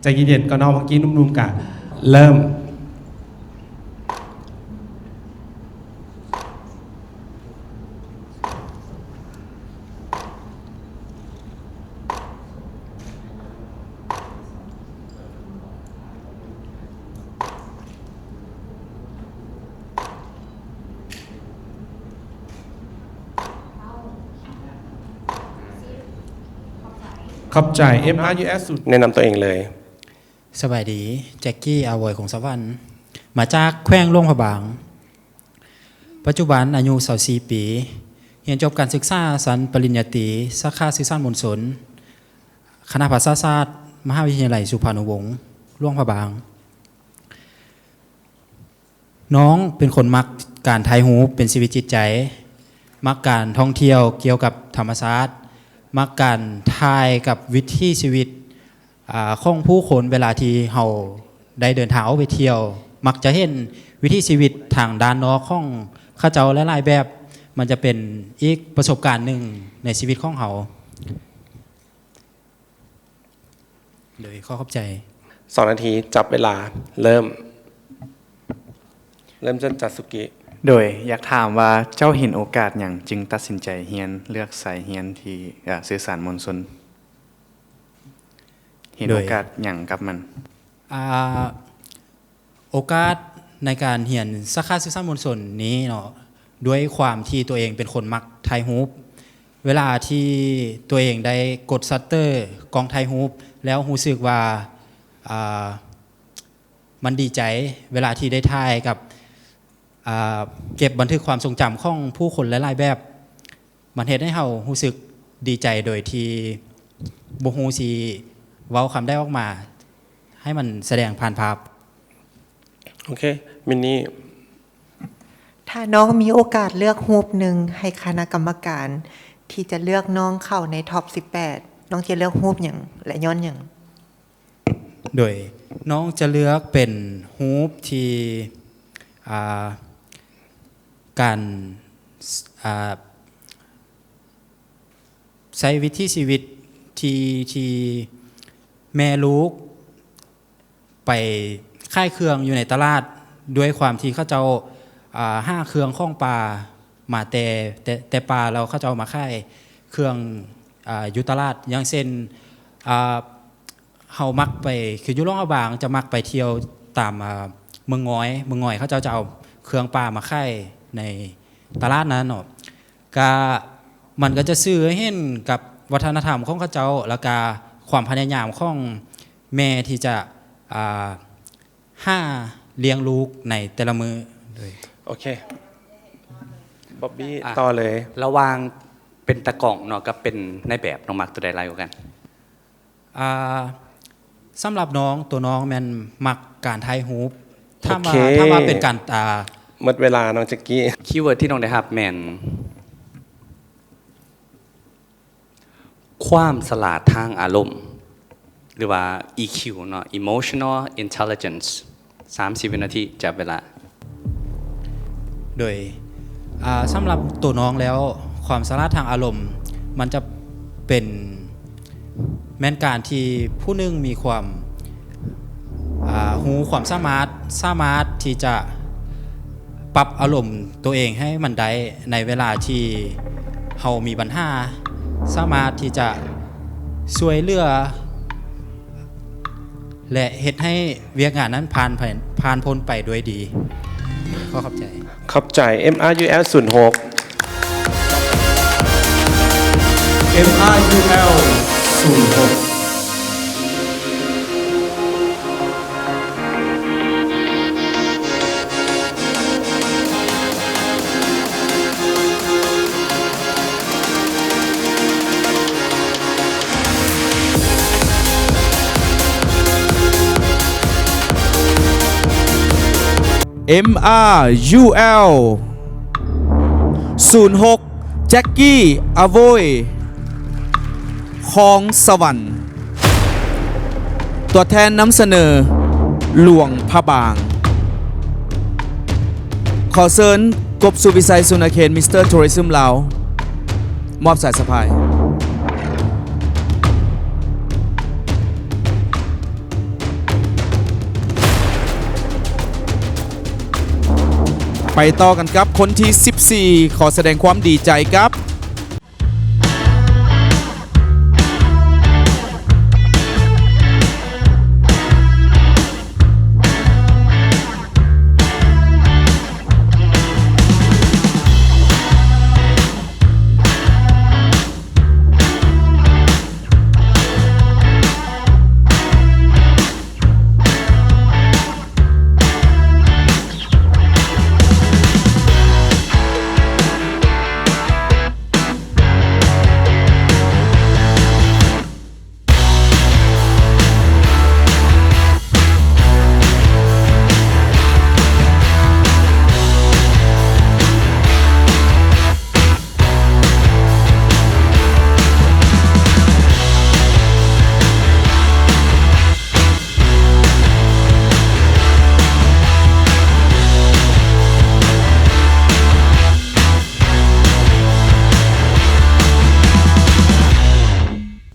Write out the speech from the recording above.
ຈະເຢັນໆກ່ອນເນາະ ເມື່ອກີ້ໜຸ່ມໆກະເລີ່ມ. ຂອບໃຈ ເອັມອາຢູແອສ ສູນ ແນະນຳຕົວເອງເລີຍ. ສະບາຍດີ ແຈັກກີ້ ອາໂວຍ ຄົງສະຫວັນ ມາຈາກແຂວງຫຼວງພະບາງ. ປັດຈຸບັນອາຍຸຊາວສີ່ປີ, ຮຽນຈົບການສຶກສາຊັ້ນປະລິນຍາຕີ ສາຂາສື່ສານມວນຊົນ ຄະນະພາສາສາດ ມະຫາວິທະຍາໄລສຸພານຸວົງ ຫຼວງພະບາງ. ນ້ອງເປັນຄົນມັກການຖ່າຍຮູບເປັນຊີວິດຈິດໃຈ, ມັກການທ່ອງທ່ຽວກ່ຽວກັບທຳມະຊາດ, ມັກການຖ່າຍກັບວິຖີຊີວິດ ອາ ຂອງຜູ້ຄົນເວລາທີ່ເຮົາໄດ້ເດີນທາງອອກໄປທ່ຽວ, ມັກຈະເຫັນວິຖີຊີວິດທາງດ້ານນອກຂອງເຂົາເຈົ້າຫຼາຍໆແບບ, ມັນຈະເປັນອີກປະສົບການໜຶ່ງໃນຊີວິດຂອງເຮົາ. ໂດຍ ຂໍຂອບໃຈ. ສອງນາທີ ຈັບເວລາ ເລີ່ມ. ເລີ່ມຈາກ ຈາສຸກິ. ໂດຍ ຢາກຖາມວ່າເຈົ້າເຫັນໂອກາດຫຍັງຈຶ່ງຕັດສິນໃຈຮຽນ ເລືອກສາຍຮຽນທີ່ ເອີ ສື່ສານມວນຊົນ? ເຫັນໂອກາດຫຍັງກັບມັນ? ໂດຍ ອາ ໂອກາດໃນການຮຽນສາຂາສື່ສານມວນຊົນນີ້ເນາະ, ດ້ວຍຄວາມທີ່ຕົວເອງເປັນຄົນມັກຖ່າຍຮູບ, ເວລາທີ່ຕົວເອງໄດ້ກົດຊັດເຕີກ້ອງຖ່າຍຮູບແລ້ວ ຮູ້ສຶກວ່າ ອາ ມັນດີໃຈເວລາທີ່ໄດ້ຖ່າຍກັບ ອາ ເກັບບັນທຶກຄວາມຊົງຈຳຂອງຜູ້ຄົນຫຼາຍໆແບບ. ມັນເຮັດໃຫ້ເຮົາຮູ້ສຶກດີໃຈໂດຍທີ່ບໍ່ຮູ້ຊິເວົ້າຄຳໃດອອກມາ ໃຫ້ມັນສະແດງຜ່ານພາບ. ໂອເຄ ມິນນີ້. ຖ້ານ້ອງມີໂອກາດເລືອກຮູບໜຶ່ງໃຫ້ຄະນະກຳມະການທີ່ຈະເລືອກນ້ອງເຂົ້າໃນທັອບສິບແປດ ນ້ອງຈະເລືອກຮູບຫຍັງ ແລະ ຍ້ອນຫຍັງ? ໂດຍ ນ້ອງຈະເລືອກເປັນຮູບທີ່ ອາ ການ ອາ ໃຊ້ວິຖີຊີວິດທີ່ ທີ່ແມ່ລູກໄປຂາຍເຄື່ອງຢູ່ໃນຕະຫຼາດ ດ້ວຍຄວາມທີ່ເຂົາເຈົ້າ ອາ ຫາເຄື່ອງຂອງປ່າມາແຕ່ ແຕ່ ແຕ່ປ່າ ແລ້ວເຂົາເຈົ້າມາຂາຍເຄື່ອງ ອາ ຢູ່ຕະຫຼາດ ຢ່າງເຊັ່ນ ອາ ເຮົາມັກໄປ ຄືຢູ່ຫຼວງພະບາງ ຈະມັກໄປທ່ຽວຕາມ ອາ ເມືອງງອຍ, ເມືອງງອຍເຂົາເຈົ້າຈະເອົາເຄື່ອງປ່າມາຂາຍໃນຕະຫຼາດນັ້ນເນາະ. ກະ ມັນກະຈະສື່ໃຫ້ເຫັນກັບວັດທະນະທຳຂອງເຂົາເຈົ້າ ແລ້ວກະຄວາມພະຍາຍາມຂອງແມ່ທີ່ຈະ ອາ ຫາລ້ຽງລູກໃນແຕ່ລະມື້. ໂດຍ ໂອເຄ ບອບບີ ອາ ຕໍ່ເລີຍ. ລະຫວ່າງເປັນຕາກ້ອງເນາະ ກັບເປັນນາຍແບບ ນ້ອງມັກໂຕໃດຫຼາຍກວ່າກັນ? ອາ ສຳລັບນ້ອງ ໂຕນ້ອງແມ່ນມັກການຖ່າຍຮູບ. ຖ້າວ່າ ໂອເຄ ຖ້າວ່າເປັນການ ອາ ໝົດເວລາ ນ້ອງແຈັກກີ້. ຄີເວີດທີ່ນ້ອງໄດ້ຮັບແມ່ນ ຄວາມສະຫຼາດທາງອາລົມ ຫຼືວ່າ ອີຄິວ ເນາະ Emotional Intelligence. ສາມສິບວິນາທີ ຈັບເວລາ. ໂດຍ ອາ ສຳລັບໂຕນ້ອງແລ້ວ ຄວາມສະຫຼາດທາງອາລົມ ມັນຈະເປັນ ແມ່ນການທີ່ຜູ້ໜຶ່ງມີຄວາມ ອາ ຮູ້ຄວາມສາມາດ ສາມາດທີ່ຈະປັບອາລົມໂຕເອງໃຫ້ມັນໄດ້ໃນເວລາທີ່ເຮົາມີບັນຫາ ສາມາດທີ່ຈະຊ່ວຍເຫຼືອ ແລະ ເຮັດໃຫ້ວຽກງານນັ້ນຜ່ານໄປ ຜ່ານພົ້ນໄປດ້ວຍດີ. ຂໍຂອບໃຈ. ຂອບໃຈ ເອັມອາຢູແອລ ສູນຫົກ. ເອັມອາຢູແອລ ສູນຫົກ. ເອັມອາຢູແອລ ສູນຫົກ ແຈັກກີ້ ອາໂວຍ ຄອງສະຫວັນ. ຕົວແທນນຳສະເໜີ ຫຼວງພະບາງ. ຂໍເຊີນ ກົບ ສຸວິໄຊ ສຸນນະເຂດ ມິສເຕີ ໂທຣິຊຶມ ລາວ ມອບສາຍສະພາຍ. ໄປຕໍ່ກັນກັບຄົນທີສິບສີ່ ຂໍສະແດງຄວາມດີໃຈກັບ